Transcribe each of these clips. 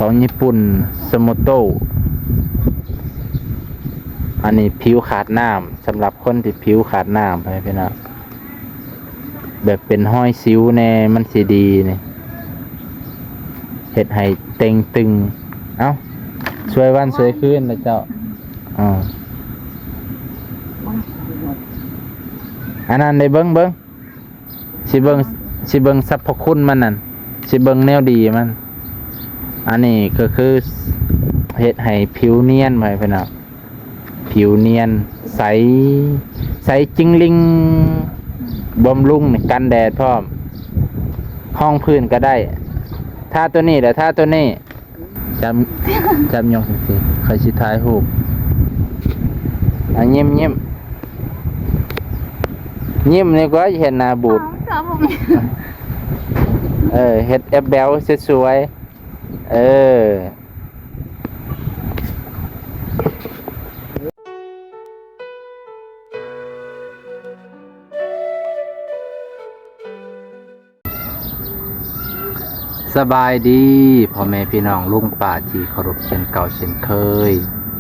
ຂອງຍີ່ປຸ່ນ ສະໂມໂຕ ອັນນີ້ຜິວຂາດນ້ຳ ສຳລັບຄົນທີ່ຜິວຂາດນ້ຳ ໃຫ້ພີ່ນ້ອງ ແບບເປັນຮອຍສິວແດ່ ມັນຊິດີນີ້ ເຮັດໃຫ້ເຕ່ງຕຶງ. ເອົ້າ ຊ່ວຍວັນຊ່ວຍຄືນລະເຈົ້າ. ອາ ອັນນັ້ນໄດ້ເບິ່ງ ເບິ່ງ ຊິເບິ່ງ ຊິເບິ່ງສັບພະຄຸນມັນນັ້ນ ຊິເບິ່ງແນວດີມັນ. ອັນນີ້ກໍຄືເຮັດໃຫ້ຜິວນຽນ ໃຫ້ພີ່ນ້ອງ ຜິວນຽນ ໃສ ໃສຈິງລິງ ບຳລຸງກັນແດດພ້ອມ ຮອງພື້ນກໍໄດ້ ທາໂຕນີ້ແຫຼະ ທາໂຕນີ້. ຈັບ ຈັບຍົກຈັ່ງຊີ້ ຂ້ອຍຊິຖ່າຍຮູບ. ອ່ະ ຍິ້ມ ຍິ້ມ ຍິ້ມນີ້ກວ່າ ເຮັດໜ້າບູດ. ເອີ ເຮັດແອັບແບວສວຍໆ ເອີ. ສະບາຍດີພໍ່ແມ່ພີ່ນ້ອງລຸງປ້າທີ່ເຄົາລົບເຊັ່ນເກົ່າເຊັ່ນເຄີຍ,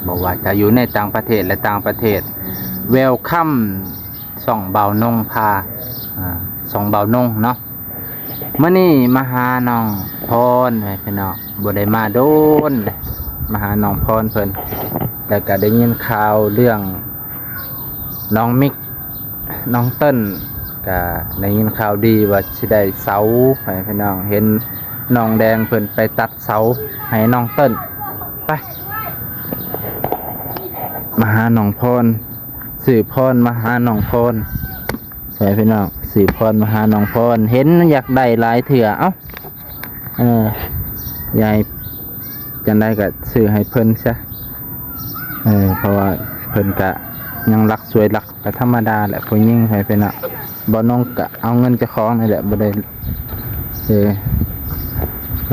ບໍ່ວ່າຈະຢູ່ໃນຕ່າງປະເທດ ແລະ ຕ່າງປະເທດ Welcome ຊ່ອງບ່າວນົງພາ ອາ ຊ່ອງບ່າວນົງເນາະ. ມື້ນີ້ມາຫານ້ອງພອນ ພີ່ນ້ອງ ບໍ່ໄດ້ມາດົນເດ້ ມາຫານ້ອງພອນເພິ່ນ ແລ້ວກະໄດ້ຍິນຂ່າວເລື່ອງນ້ອງມິກ ນ້ອງເຕີນ ກະໄດ້ຍິນຂ່າວດີວ່າຊິໄດ້ເສົາ ໃຫ້ພີ່ນ້ອງເຫັນ ນ້ອງແດງເພິ່ນໄປຕັດເສົາໃຫ້ນ້ອງເຕີນ. ໄປ ມາຫານ້ອງພອນ ຊື້ພອນມາຫານ້ອງພອນ ໃຫ້ພີ່ນ້ອງ ຊື້ພອນມາຫານ້ອງພອນ ເຫັນຢາກໄດ້ຫຼາຍເທື່ອ. ເອົ້າ ເອີ ຢາກໃຫ້ ຈັ່ງໃດກໍຊື້ໃຫ້ເພິ່ນຊະ ເອີ ເພາະວ່າເພິ່ນກະຍັງລັກສວຍລັກ ກໍທຳມະດາແຫຼະ ຜູ້ຍິງໃຫ້ເພິ່ນນະ. ບ່າວນົງກະເອົາເງິນເຈົ້າຂອງນີ້ແຫຼະ ບໍ່ໄດ້ ເອີ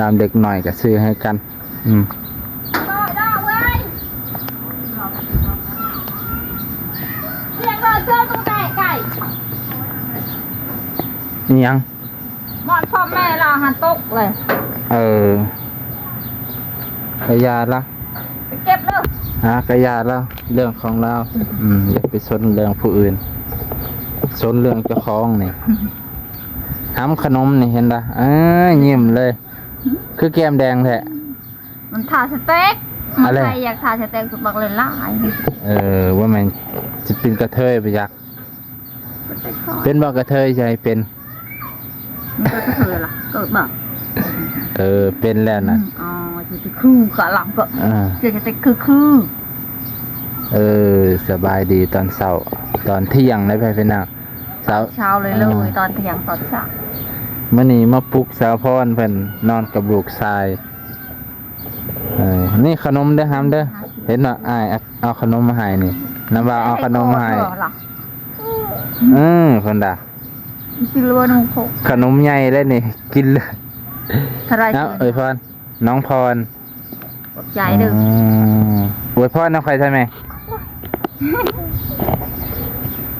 ຕາມເດັກນ້ອຍກໍຊື້ໃຫ້ກັນ. ອືມ ອີ່ຫຍັງ? ໝອນພໍ່ແມ່ລາວຫັ້ນຕົກເລີຍ. ເອີ ກະຢ່າລະ ໄປເກັບເດີ. ຫາ ກະຢ່າລະ ເລື່ອງຂອງລາວ. ອືມ ຢ່າໄປສົນເລື່ອງຜູ້ອື່ນ ສົນເລື່ອງເຈົ້າຂອງນີ້. ຫຳຂະໜົມນີ້ເຫັນລະ ເອີ ຍິ້ມເລີຍ ຄືແກ້ມແດງແທ້. ມັນທາສະເຕັກ ມັນໃຜຢາກທາສະເຕັກ ບັກຫຼາຍໆ. ເອີ ວ່າແມ່ນຊິເປັນກະເທີຍບໍ່ຈັກ. ເປັນບໍ່ກະເທີຍ ຊິໃຫ້ເປັນ. ມັນເກີດກະເທີຍລະ ເກີດບໍ່? ເອີ ເປັນແລ້ວນະ. ອໍ ຊິໄປຄືກະຫຼັງກໍ ເອີ ຊິໄປຄືໆ. ເອີ ສະບາຍດີຕອນເຊົ້າ ຕອນທ່ຽງໄດ໋ ພີ່ນ້ອງ. ເຊົ້າ ເຊົ້າເລີຍ ເອີ ຕອນທ່ຽງຕອນເຊົ້າ. ມື້ນີ້ມາປຸກສາວພອນເພິ່ນນອນກັບລູກຊາຍ. ເອີ ນີ້ຂະໜົມເດີ ຫຳເດີ ເຫັນບໍ່ ອ້າຍເອົາຂະໜົມມາໃຫ້ນີ້ ນ້ຳວ່າເອົາຂະໜົມມາໃຫ້. ເອີ ເພິ່ນດາ ກິນເລີຍ ຂະໜົມໃຫຍ່ເລີຍນີ້ ກິນເລີຍ. ເອົາ ອວຍພອນ ນ້ອງພອນ ຂອບໃຈເດີ. ອືມ ອວຍພອນນຳຂ້ອຍໃຊ່ແມ່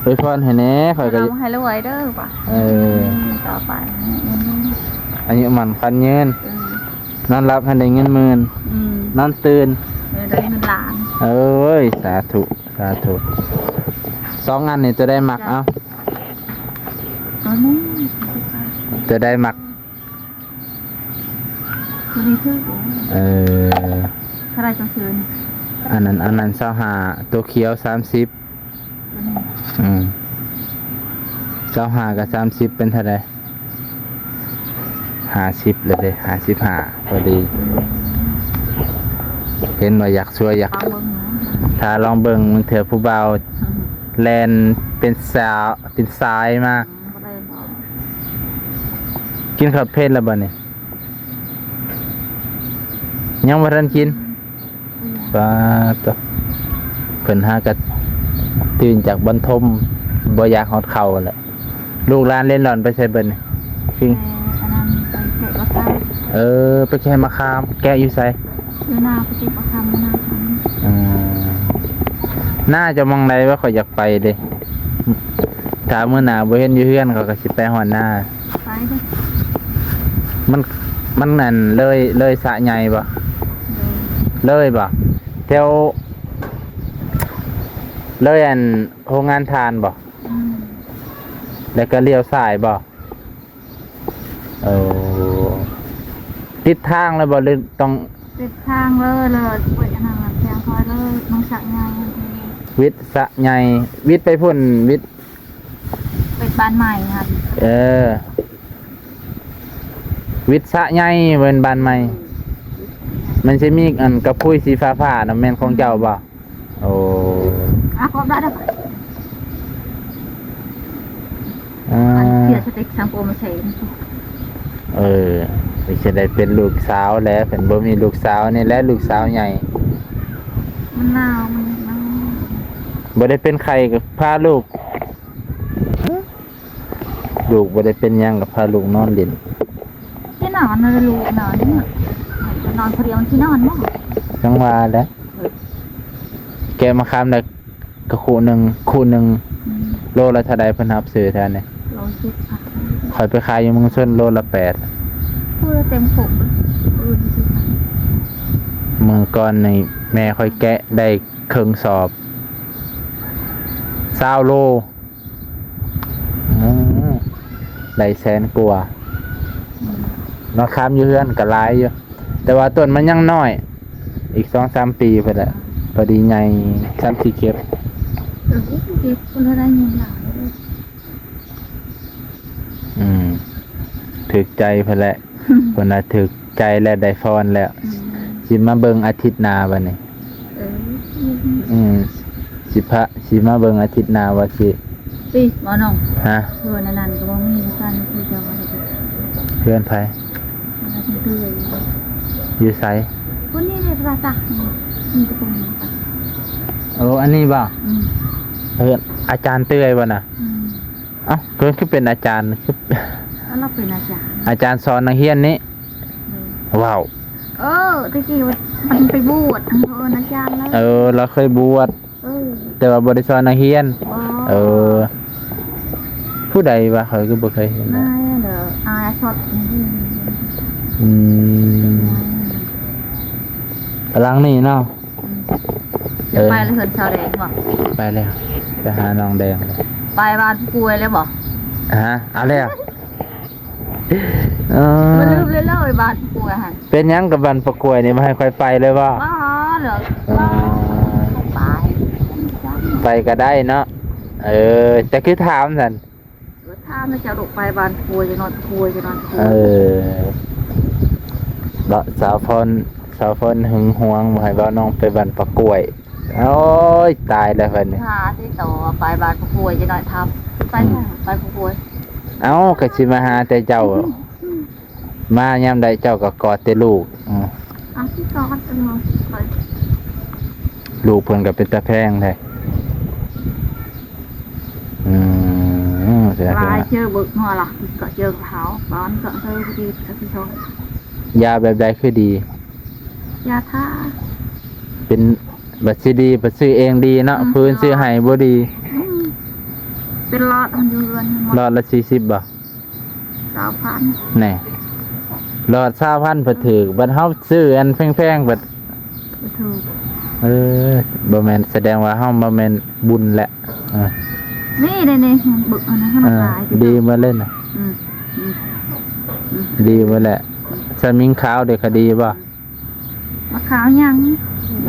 ອວຍພອນໃຫ້ແດ່ ຂ້ອຍກໍໃຫ້ລວຍເດີວ່າ. ເອີ ຕໍ່ໄປ ອາຍຸໝັ້ນຂວັນຍືນ ເອີ ນອນຫຼັບໃຫ້ໄດ້ເງິນໝື່ນ ອືມ ນອນຕື່ນ ເອີ ໄດ້ເງິນລ້ານ. ເອີຍ ສາທຸ ສາທຸ. ສອງອັນນີ້ຕົວໃດມັກ ເອົາ ເອົານີ້ ຕົວໃດມັກ? ຕົວນີ້ຖືກ ເອີ ເທົ່າໃດເຈົ້າຊື້ນີ້? ອັນນັ້ນ ອັນນັ້ນຊາວຫ້າ ຕົວຂຽວສາມສິບ. ອືມ ຊາວຫ້າກັບສາມສິບເປັນເທົ່າໃດ? ຫ້າສິບແລ້ວເດ້ ຫ້າສິບຫ້າ ພໍດີ. ເຫັນວ່າຢາກຊ່ວຍ ຢາກ ລອງເບິ່ງເນາະ ຖ້າລອງເບິ່ງ ບາງເທື່ອຜູ້ບ່າວ ອືມ ແລ່ນເປັນສາວ ເປັນສາຍມາ. ອືມ ບໍ່ໄດ້ບໍ່ ກິນເຂົ້າເພນແລ້ວບໍ່ນີ້? ຍັງບໍ່ທັນກິນ. ປາດໂທ້ ເພິ່ນຫາກະຕື່ນຈາກບັນທົມ ບໍ່ຢາກຮອດເຂົ້າແຫຼະ. ລູກຫຼານເລັດລອນໄປໃສເບິດນີ້? ເອີ ອັນນັ້ນໄປແກະມະຂາມ. ເອີ ໄປແກະມະຂາມ ແກະຢູ່ໃສ? ຢູ່ນາ ໄປເກັບມະຂາມຢູ່ນາ. ອືມ ນາເຈົ້າໝ່ອງໃດວະ? ຂ້ອຍຢາກໄປເດ້. ຖ້າມື້ໜ້າບໍ່ເຫັນຢູ່ເຮືອນ ຂ້ອຍກໍຊິໄປຮອດນາ. ໄປເດີ ມັນ ມັນອັນ ເລີຍ ເລີຍສະໃຫຍ່ບໍ່? ເລີຍບໍ່? ແຖວ ເລີຍອັນໂຮງງານຖ່ານບໍ່? ອືມ ແລ້ວກໍລ້ຽວຊ້າຍບໍ່? ເອີ ຕິດທາງແລ້ວບໍ່ ຫຼືຕ້ອງ ຕິດທາງເລີຍ ເລີຍໄປອັນນັ້ນແຂວງຄອຍເລີຍ ເມືອງສະໃຫຍ່ ວິດສະໃຫຍ່ ວິດໄປພຸ້ນ ວິດ ເປັນບ້ານໃໝ່ຫັ້ນ ເອີ ວິດສະໃຫຍ່ ເປັນບ້ານໃໝ່ ມັນຊິມີອັນກະພຸຍສີຟ້າໆນະ ແມ່ນຂອງເຈົ້າບໍ່? ໂອ້ ອ່ະ ຂອບໃຈເດີ ອ່າ ອັນເທື່ອສະເຕັກສາມໂປມາໃສ່ ເອີ ຊິໄດ້ເປັນລູກສາວແຫຼະ ເພິ່ນບໍ່ມີລູກສາວ ນີ້ແຫຼະລູກສາວໃຫຍ່ ມັນໜາວ ມັນໜາວ ບໍ່ໄດ້ເປັນໄຂ້ກໍພາລູກ ລູກບໍ່ໄດ້ເປັນຫຍັງກໍພາລູກນອນຫຼິ້ນ ຊິນອນນະລູກນອນ ນອນຜູ້ດຽວມັນຊິນອນບໍ່? ຈັ່ງວ່າແຫຼະ ເອີ ແກະມະຂາມໄດ້ກະຄູ່ໜຶ່ງ ຄູ່ໜຶ່ງ ອືມ ໂລລະເທົ່າໃດເພິ່ນຮັບຊື້ແຖວນີ້? ໂລສິບພັນ ຂ້ອຍໄປຂາຍຢູ່ເມືອງຊົນໂລລະແປດ ຄູ່ລະເຕັມຄຸກ ອື່ນສິບພັນ ມື້ກ່ອນນີ້ແມ່ຂ້ອຍແກະໄດ້ເຄິ່ງສອບ ຊາວໂລ. ອືມ ໄດ້ແສນກວ່າ ອືມ ມະຂາມຢູ່ເຮືອນກໍຫຼາຍຢູ່ ແຕ່ວ່າຕົ້ນມັນຍັງນ້ອຍ ອີກສອງສາມປີພຸ້ນແຫຼະ ພໍດີໃຫຍ່ ຊ່ຳຊິເກັບ ເອີ ເກັບຄົນລະໄດ້ເງິນຫຼາຍ ອືມ ຖືກໃຈເພິ່ນແຫຼະ ເພິ່ນວ່າຖືກໃຈແລ້ວ ໄດ້ພອນແລ້ວ ອືມ ຊິມາເບິ່ງອາທິດໜ້າບັດນີ້ ເອີ ອືມ ຊິພາ ຊິມາເບິ່ງອາທິດໜ້າວ່າຊິ ຕິ ໝໍນ້ອງ ຮະ ເຮືອນອັນນັ້ນກໍບໍ່ມີຄືກັນ ຄືເຈົ້າວ່າ ເຮືອນໃຜ? ເຮືອນເອື້ອຍ ຢູ່ໃສ? ຄົນນີ້ເດ້ ຕາຕາ ມີແຕ່ຄົນນີ້ ໂອ້ ອັນນີ້ບໍ່? ອືມ ເຮືອນອາຈານເຕື້ອຍບໍ່ນະ? ອືມ ເອົ້າ ເພິ່ນຄືເປັນອາຈານ ຄື ລາວເປັນອາຈານ ອາຈານສອນນັກຮຽນນີ້ ໂດຍ ວ້າວ ເອີ ແຕ່ກີ້ມັນໄປບວດ ເພິ່ນເອີ້ນອາຈານແລ້ວ ເອີ ລາວເຄີຍບວດ ເອີ ແຕ່ວ່າບໍ່ໄດ້ສອນນັກຮຽນ ບໍ່ ເອີ ຜູ້ໃດວະ ຂ້ອຍຄືບໍ່ເຄີຍເຫັນ ນາຍເດີ ອາຍຊອດ ອືມ ຫຼັງນີ້ເນາະ ອືມ ເອີ ໄປແລ້ວເຮືອນສາວແດງບໍ່? ໄປແລ້ວ ໄປຫານ້ອງແດງ ໄປບ້ານຜູ້ປ່ວຍແລ້ວບໍ່? ຮະ ເອົາແລ້ວ ເອີ ບໍ່ລືມເລີຍເລີຍ ບ້ານປາກກວຍຫັ້ນ ເປັນຫຍັງກັບບ້ານປາກກວຍນີ້ ບໍ່ໃຫ້ຂ້ອຍໄປເລີຍບໍ່? ບໍ່ເລີຍ ເອີ ໄປ ໄປກໍໄດ້ເນາະ ເອີ ແຕ່ຄືຖາມຊັ້ນ ເອີ ຖາມແລ້ວເຈົ້າລູກໄປບ້ານປາກກວຍ ຈະນອນປາກກວຍ ຈະນອນປາກກວຍ ເອີ ເນາະ ສາວພອນ ສາວພອນຫຶງຫວງ ບໍ່ໃຫ້ບ່າວນ້ອງໄປບ້ານປາກກວຍ ໂອ້ຍ ຕາຍແລ້ວບັດນີ້ ຫາຕິດຕໍ່ໄປບ້ານປາກກວຍ ຈະໜ້ອຍຖາມ ໄປ ອືມ ໄປປາກກວຍ ເອົ້າ ກໍຊິມາຫາແຕ່ເຈົ້າ ມາຍາມໃດເຈົ້າກໍກອດແຕ່ລູກ ອືມ ເອົາ ຄືກອດ ເອີ ໄປ ລູກເພິ່ນກໍເປັນຕາແພງແທ້ ອືມ ຫຼາຍເຈີເບີກຫົວລະ ກໍເຈີເຂົາ ບ້ານກໍເຈີດີ ກໍຊິຊອຍ ຢາແບບໃດຄືດີ? ຢາທາ ເປັນ ບັດຊິດີ ບັດຊື້ເອງດີເນາະ ອືມ ຜູ້ອື່ນຊື້ໃຫ້ບໍ່ດີ ອືມ ເປັນຫຼອດຫັ້ນຢູ່ເຮືອນຫັ້ນ ຫຼອດລະສີ່ສິບບໍ່? ຊາວພັນ ແນ່ ຫຼອດຊາວພັນ ເພິ່ນຖືກ ບັດເຮົາຊື້ອັນແພງໆ ບັດ ບໍ່ຖືກ ເອີ ບໍ່ແມ່ນ ສະແດງວ່າເຮົາບໍ່ແມ່ນບຸນແຫຼະ ເອີ ນີ້ເດ້ນີ້ ເບິ່ງອັນນັ້ນ ເອີ ຂາຍ ດີເບິດເລີຍນະ ອືມ ອືມ ອືມ ດີເບິດແຫຼະ ສະມິງຂາວເດ້ ຂາຍດີບໍ່? ມະຂາວຍັງ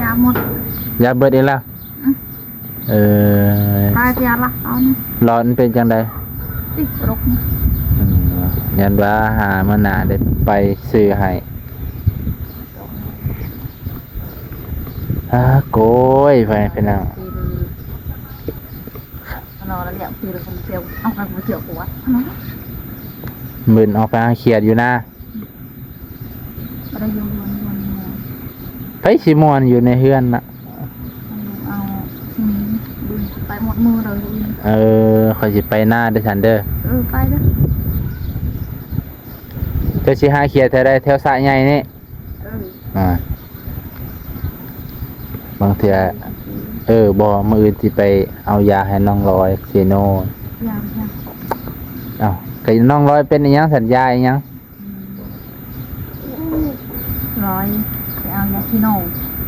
ຢາໝົດ ຢາເບິດອີກແລ້ວ ອືມ ເອີ ຕາຍເສຍລະ ເອົານີ້ ຫຼອດມັນເປັນຈັ່ງໃດ? ຕິດລົກ ອືມ ຢ້ານວ່າຫາມື້ໜ້າໄດ້ໄປຊື້ໃຫ້ ອາ ໂກຍ ໄປພີ່ນ້ອງ ເອົາລະ ດຽວຄືລະ ເອົາໄປ ເອົາໄປ ເອົາໄປ ເອົາໄປ ມື້ອື່ນອອກໄປຫາຂຽດຢູ່ນາ ບໍ່ໄດ້ຢູ່ເຮືອນ ຢູ່ນາ ໃຜຊິມ່ວນຢູ່ໃນເຮືອນນະ ເອົາ ຊິໄປໝົດມື້ເລີຍ ເອີ ຂ້ອຍຊິໄປນາເດີຊັ້ນເດີ ເອີ ໄປເດີ ເຈົ້າຊິຫາຂຽດແຖວໃດ ແຖວສະໃຫຍ່ນີ້? ເອີ ອ່າ ບາງເທື່ອ ເອີ ບໍ່ ມື້ອື່ນຊິໄປເອົາຢາໃຫ້ນ້ອງລອຍ ເຊໂນ ຢາຫຍັງ? ເອົ້າ ກໍນ້ອງລອຍເປັນອີຫຍັງຊັ້ນ ຢາອີຫຍັງ? ອືມ ລອຍ ໄປເອົາຢາຊີໂນ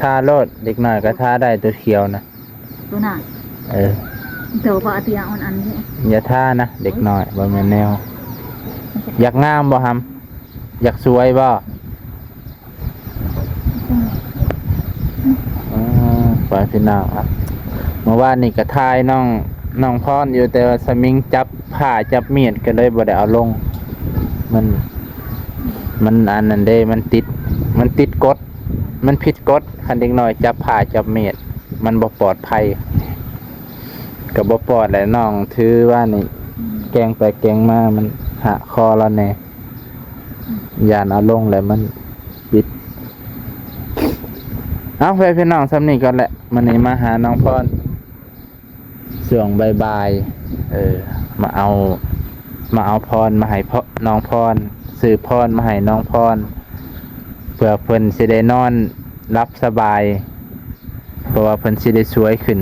ທາໂລດ ເດັກນ້ອຍກໍທາໄດ້ ຕົວຂຽວນະ ຕົວໜ້າ ເອີ ໂຕບໍ່ອາຕິອາອ່ອນອັນນີ້ ຢ່າທານະ ເດັກນ້ອຍ ບໍ່ແມ່ນແນວ. ຢາກງາມບໍ່ຫຳ? ຢາກສວຍບໍ່? ອືມ ໄປພີ່ນ້ອງ ເມື່ອວານນີ້ກໍຖ່າຍນ້ອງ ນ້ອງພອນຢູ່ ແຕ່ວ່າສະມິງຈັບຜ້າຈັບມີດ ກໍເລີຍບໍ່ໄດ້ເອົາລົງ. ມັນ ມັນອັນນັ້ນເດ້ ມັນຕິດ ມັນຕິດກົດ ມັນຜິດກົດ ຄັນເດັກນ້ອຍຈັບຜ້າຈັບມີດ ມັນບໍ່ປອດໄພ. ກໍບໍ່ປອດແຫຼະ ນ້ອງຖືວ່ານີ້ ແກວ່ງໄປແກວ່ງມາ ມັນຫະຄໍລາວແດ່. ຢ້ານເອົາລົງແລ້ວມັນປິດ. ເອົາ ແມ່ພີ່ນ້ອງ ສ່ຳນີ້ກ່ອນແຫຼະ. ມື້ນີ້ມາຫານ້ອງພອນຊ່ວງບ່າຍໆ ເອີ ມາເອົາ ມາເອົາພອນມາໃຫ້ ນ້ອງພອນ ຊື້ພອນມາໃຫ້ນ້ອງພອນ ເພື່ອເພິ່ນຊິໄດ້ນອນຫຼັບສະບາຍ. ເພາະວ່າເພິ່ນຊິໄດ້ສວຍຂຶ້ນ.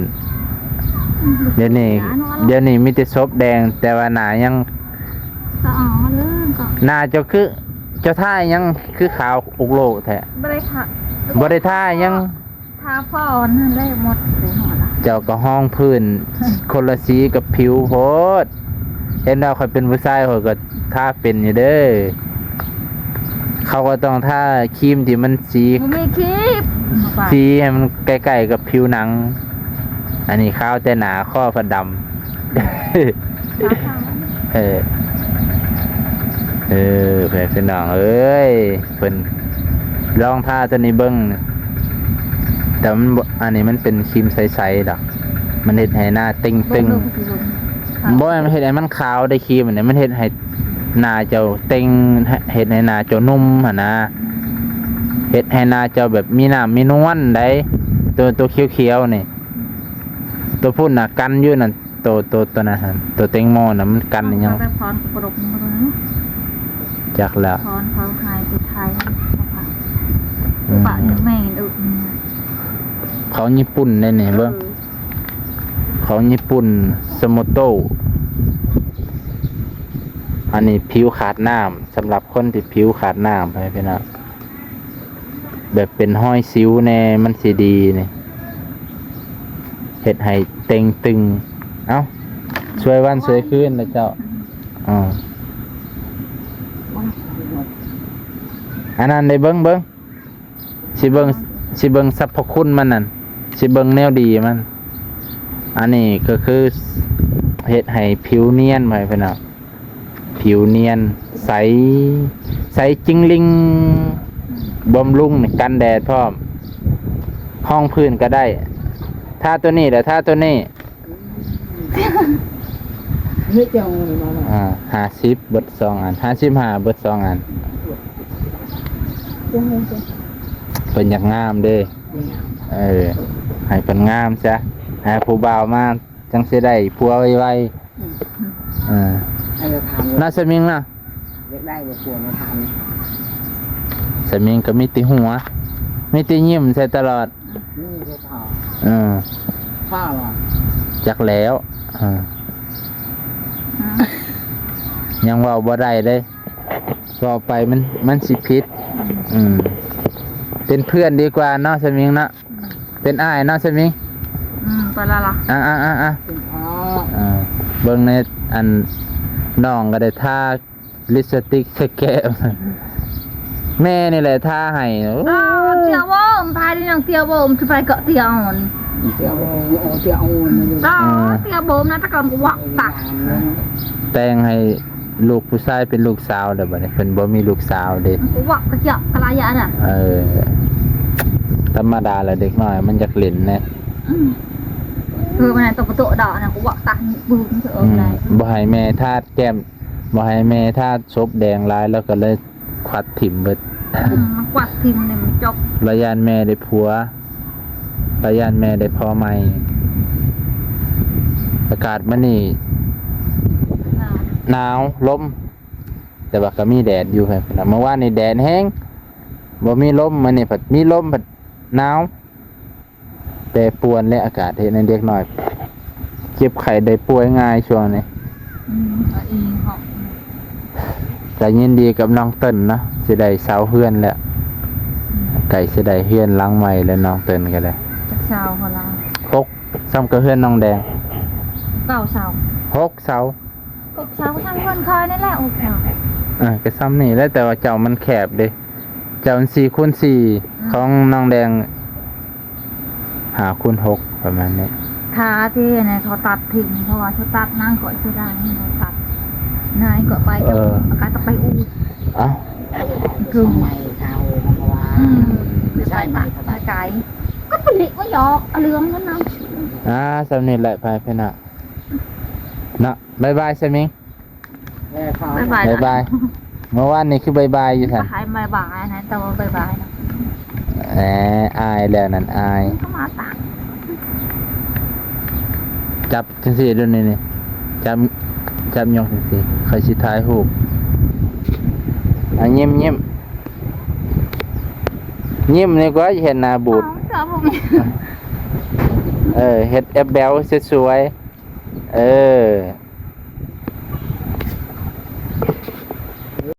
ດຽວນີ້ ດຽວນີ້ມີແຕ່ສົບແດງ ແຕ່ວ່າໜ້າຍັງ ກໍເອົາເລີຍກໍ ໜ້າເຈົ້າຄື ເຈົ້າທາຫຍັງຄືຂາວອຸກໂລກແທ້? ບໍ່ໄດ້ທາ ບໍ່ໄດ້ທາຫຍັງ ທາພໍນັ້ນແຫຼະ ໝົດໄປໝົດລະ. ເຈົ້າກໍຮອງພື້ນຄົນລະສີກັບຜິວໂພດ. ເຫັນວ່າຂ້ອຍເປັນຜູ້ຊາຍ ຂ້ອຍກໍທາເປັນຢູ່ເດີ. ເຂົາກໍຕ້ອງທາຄຣີມທີ່ມັນສີ ບໍ່ມີຄຣີມ ສີໃຫ້ມັນໃກ້ໆກັບຜິວໜັງ. ອັນນີ້ຂາວແຕ່ໜ້າ ຄໍພັດດຳ. ເອີ ເອີ ແມ່ພີ່ນ້ອງເອີຍ ເພິ່ນລອງທາຕົວນີ້ເບິ່ງ. ແຕ່ມັນບໍ່ ອັນນີ້ມັນເປັນຄຣີມໃສໆດອກ ມັນເຮັດໃຫ້ໜ້າເຕັງໆ. ເບິ່ງດູຄືເບິ່ງ ບໍ່ ມັນເຮັດໃຫ້ມັນຂາວໄດ້ຄຣີມອັນນີ້ ມັນເຮັດໃຫ້ໜ້າເຈົ້າເຕັງ ເຮັດໃຫ້ໜ້າເຈົ້າໜຸ່ມຫັ້ນນະ. ເຮັດໃຫ້ໜ້າເຈົ້າແບບມີນ້ຳມີນວນໄດ໋ ໂຕ ໂຕຂຽວໆນີ້ ໂຕພຸ້ນນະກັນຢູ່ນັ້ນ ໂຕ ໂຕ ໂຕນັ້ນຫັ້ນ ໂຕແຕງໂມນະ ມັນກັນອີ່ຫຍັງ? ເອົາໄປພອນກະປະດົກມັນບໍ່ໄດ້ ຈັກແລ້ວ ພອນເຂົາໃຫ້ໄປໄທ ອືມ ປະນີ້ແມ່ນເອີ ຂອງຍີ່ປຸ່ນເດ້ນີ້ ເບິ່ງ ເອີ ຂອງຍີ່ປຸ່ນ ສະໂມໂຕ ອັນນີ້ຜິວຂາດນ້ຳ ສຳລັບຄົນທີ່ຜິວຂາດນ້ຳ ພໍ່ແມ່ພີ່ນ້ອງ ແບບເປັນຮອຍສິວແດ່ ມັນຊິດີນີ້ ເຮັດໃຫ້ເຕ່ງຕຶງ ເອົ້າ ຊ່ວຍວັນຊ່ວຍຄືນລະເຈົ້າ ອືມ ອັນນັ້ນໄດ້ເບິ່ງ ເບິ່ງ ຊິເບິ່ງ ຊິເບິ່ງສັບພະຄຸນມັນນັ້ນ ຊິເບິ່ງແນວດີມັນ ອັນນີ້ກໍຄືເຮັດໃຫ້ຜິວນຽນ ພໍ່ແມ່ພີ່ນ້ອງ ຜິວນຽນ ໃສ ໃສຈິງລິງ ບຳລຸງ ກັນແດດພ້ອມ ຮອງພື້ນກໍໄດ້ ທາໂຕນີ້ແຫຼະ ທາໂຕນີ້ ເຮັດຫຍັງມາ ອ່າ ຫ້າສິບເບິດສອງອັນ ຫ້າສິບຫ້າເບິດສອງອັນ ເພິ່ນຢາກງາມເດ້ ເອີ ໃຫ້ເພິ່ນງາມຊະ ຫາຜູ້ບ່າວມາ ຈັ່ງຊິໄດ້ຜົວໄວໆ ອືມ ເອີ ໃຫ້ລາວຖາມ ນາສະມິງນະ ຢາກໄດ້ບໍ່ຜົວມາຖາມ ສະມິງກໍມີແຕ່ຫົວ ມີແຕ່ຍິ້ມໃສ່ຕະຫຼອດ ອືມ ນີ້ຄືພໍ່ ເອີ ພໍ່ຫວາ ຈັກແລ້ວ ເອີ ອືມ ຍັງເວົ້າບໍ່ໄດ້ເດ້ ເວົ້າໄປມັນ ມັນຊິຜິດ ອືມ ເປັນເພື່ອນດີກວ່າເນາະ ສະມິງເນາະ ເປັນອ້າຍເນາະ ສະມິງ ອືມ ໄປລະລະ ອ່າໆໆໆ ເປັນພໍ່ ເບິ່ງໃນອັນ ນ້ອງກໍໄດ້ທາ ລິບສະຕິກໃສ່ແກ້ມ ແມ່ນີ້ແຫຼະທາໃຫ້ ໂອ້ຍ ເອີ ເຕຍໂບມ ພາຍນີ້ຍັງເຕຍໂບມ ຊິໄປເກາະເຕຍອ່ອນ ເຕຍໂບມ ເຕຍອ່ອນ ເຕຍໂບມນະ ຕະກອນກະວັກຕະ ແຕ່ງໃຫ້ລູກຜູ້ຊາຍເປັນລູກສາວແລ້ວ ບັດນີ້ເພິ່ນບໍ່ມີລູກສາວເດ້ ກະວັກກະຈະກະລາຍະນະ ເອີ ທຳມະດາແຫຼະ ເດັກນ້ອຍມັນຢາກຫຼິ້ນແຫຼະ ອືມ ເອີ ມັນຕົກກະໂຕະດອກນະ ກະວັກຕະ ບຶ້ງ ອືມ ເອີ ບໍ່ໃຫ້ແມ່ທາແກ້ມ ບໍ່ໃຫ້ແມ່ທາສົບແດງຫຼາຍ ແລ້ວກໍເລີຍຄວັດຖິ້ມເບິດ ອືມ ມັນຄວັດຖິ້ມນີ້ມັນຈົບ ລະຢ້ານແມ່ໄດ້ຜົວ ລະຢ້ານແມ່ໄດ້ພໍ່ໃໝ່ ອາກາດມື້ນີ້ ໜາວ ໜາວ ລົມ ແຕ່ວ່າກໍມີແດດຢູ່ ເມື່ອວານນີ້ແດດແຮງ ບໍ່ມີລົມ ມື້ນີ້ພັດມີລົມ ພັດໜາວ ແປປວນແລະອາກາດ ເຮັດໃຫ້ເດັກນ້ອຍເຈັບໄຂ້ໄດ້ປ່ວຍງ່າຍຊ່ວງນີ້ ອືມ ກໍອີເນາະ ກໍຍິນດີກັບນ້ອງເຕີນເນາະ ຊິໄດ້ເຊົ່າເຮືອນແລ້ວ ອືມ ໃກ້ຊິໄດ້ເຮືອນຫຼັງໃໝ່ແລ້ວ ນ້ອງເຕີນກໍໄດ້ ຈັກເຊົ່າພໍລະ ຫົກ ສ່ຳກັບເຮືອນນ້ອງແດງ ເກົ້າເຊົ່າ ຫົກເຊົ່າ ຫົກເຊົ່າ ສ່ຳເຮືອນຂ້ອຍນີ້ແຫຼະ ຫົກເຊົ່າ ເອີ ກໍສ່ຳນີ້ແຫຼະ ແຕ່ວ່າເຈົ້າມັນແຄບເດ້ ເຈົ້າມັນສີ່ຄູນສີ່ ອືມ ຂອງນ້ອງແດງ ຫ້າຄູນຫົກ ປະມານນີ້ ທາທີ່ໃຫ້ເຂົາຕັດຖິ້ມ ເພາະວ່າເຂົາຕັດນາງຂ້ອຍເສຍດາຍ ໃຫ້ເຂົາຕັດ ນາຍກໍໄປ ເອີ ກໍຕ້ອງໄປອູດ ເອົ້າ ຄື ສະໄໝເກົ່າ ເພາະວ່າ ອືມ ໃຊ້ມາກ ໃຊ້ໄກ ກໍໄປລິກວ່າຢອກ ເອົາເລື່ອງນັ້ນນະ ອ່າ ສ່ຳນີ້ແຫຼະ ໄປເພິ່ນນະ ເນາະ ບາຍບາຍ ສະມິງ ບາຍບາຍ ບາຍບາຍ ເມື່ອວານນີ້ຄືບາຍບາຍຢູ່ຊັ້ນ ຫາຍບາຍບາຍນະ ແຕ່ວ່າບາຍບາຍນະ ແອ ອາຍແລ້ວນັ້ນ ອາຍ ມັນກໍມາຕາມ ຈັບຈັ່ງຊີ້ດູນີ້ ນີ້ ຈັບ ຈັບຍົກຈັ່ງຊີ້ ຂ້ອຍຊິຖ່າຍຮູບ ອ່ະ ຍິ້ມ ຍິ້ມ ຍິ້ມນີ້ກວ່າ ເຫັນໜ້າບູດ ເອີ ເຮັດແອັບແບວສວຍໆ ເອີ.